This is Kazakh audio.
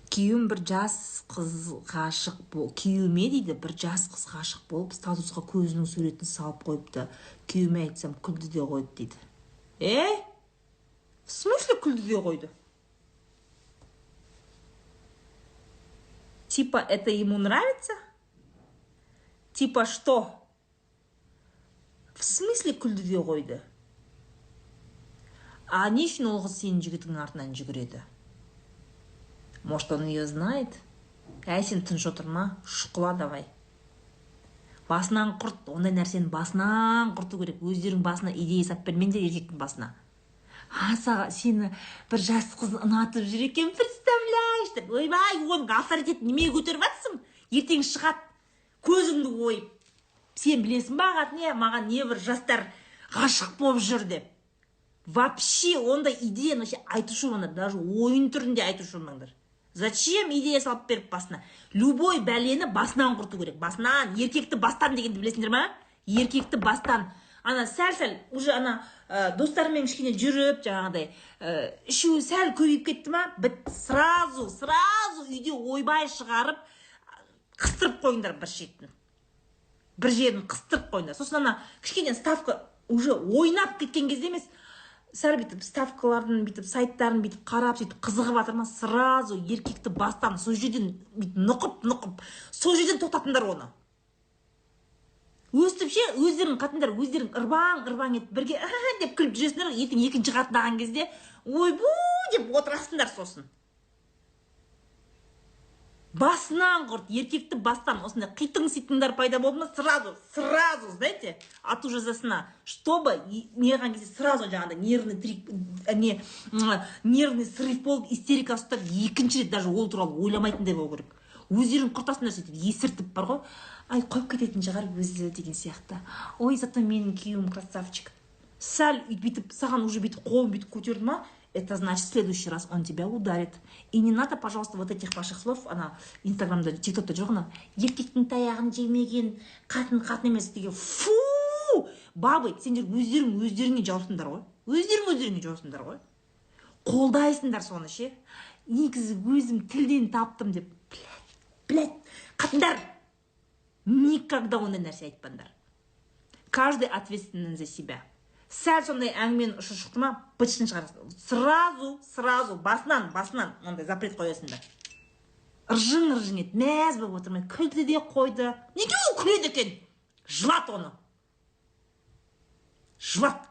Күйеуім бір жас қыз ғашық, күйеуіме дейді, бір жас қыз ғашық болып, статусқа көзінің суретін салып қойыпты. Күйеуіме айтсам, күлді де қойды дейді. Е, в смысле күлді де қойды? Типа это ему нравится? Типа что? В смысле күлді де қойды? А не үшін ол қыз сенің жігітіңнің артынан жүгіреді? Может, он ее знает? Әй, сен тыныш отырма, шұқыла давай. Басынан құрт, ондай нәрсені басынан құрту керек. Өздерің басына идея салып бермеңдер еркектің басына. А, сені бір жас қыз ұнатып жүр екен, представляешь деп. Ойбай, оның авторитетін неменеге көтеріп жатсың? Ертең шығады, көзіңді ойып. Сен білесің ба, қатын, маған не бір жастар ғашық болып жүр деп. Вообще ондай идеяны вообще айтушы болмаңдар, даже ойын түрінде айтушы болмаңдар. Зачем идея салып беріп басына? Любой бәлені басынан құрту керек. Басынан, еркекті бастан дегенді білесіңдер ма? Еркекті бастан. Ана сәл-сәл уже ана достарымен кішкене жүріп, жаңағыдай, ішуі сәл көбейіп кетті ма? Біт, сразу, сразу үйде ойбай шығарып, қыстырып қойыңдар бір шетін. Бір жерін қыстырып қойыңдар. Сосын ана кішкене ставка уже ойнап кеткен кезде емес, сәл бүйтіп ставкаларын, бүйтіп сайттарын бүйтіп қарап, сөйтіп қызығып жатыр ма, сразу еркекті бастан сол жерден бүйтіп нұқып нұқып сол жерден тоқтатыңдар оны. Өстіп ше, өздерің қатындар, өздерің ырбаң ырбаң етіп бірге деп күліп жүресіңдер, ертең екінші қатын алған кезде ойбу деп отырасыңдар сосын. Басынан құрт, еркекті бастан. Осындай қитың ситыңдар пайда болды ма, сразу, сразу, знаете, ату жазасына, чтобы не қылған кезде сразу жаңағыдай нервный трик, не, нервный срыв болып, истерика ұстап, екінші рет даже ол туралы ойламайтындай болу керек. Өздерің құртасыңдар сөйтіп, есіртіп бар ғой. Ай, қойып кететін шығар өзі деген сияқты. Ой, зато менің күйеуім красавчик. Сәл бүйтіп саған уже бүйтіп қолын бүйтіп көтерді ма, это значит, в следующий раз он тебя ударит. И не надо, пожалуйста, вот этих ваших слов, ана инстаграмда, тиктокта жүр ғой, ана еркектің таяғын жемеген қатын қатын емес деген. Фу, бабы, сендер өздерің өздеріңе жаусыңдар ғой. Өздерің өздеріңе жаусыңдар ғой. Қолдайсыңдар соны ше. Негізі өзім тілден таптым деп. Блядь, блядь, қатындар, никогда ондай нәрсе айтпаңдар. Каждый ответственен за себя. Сәл сондай әңгіменің ұшы шықты ма, бытышын шығарасың. Сразу, сразу, басынан, басынан мынандай запрет қоясыңдар. Ыржың ыржың ет, мәз болып отырмай, күлді де қойды. Неге ол күледі екен? Жылат оны. Жылат.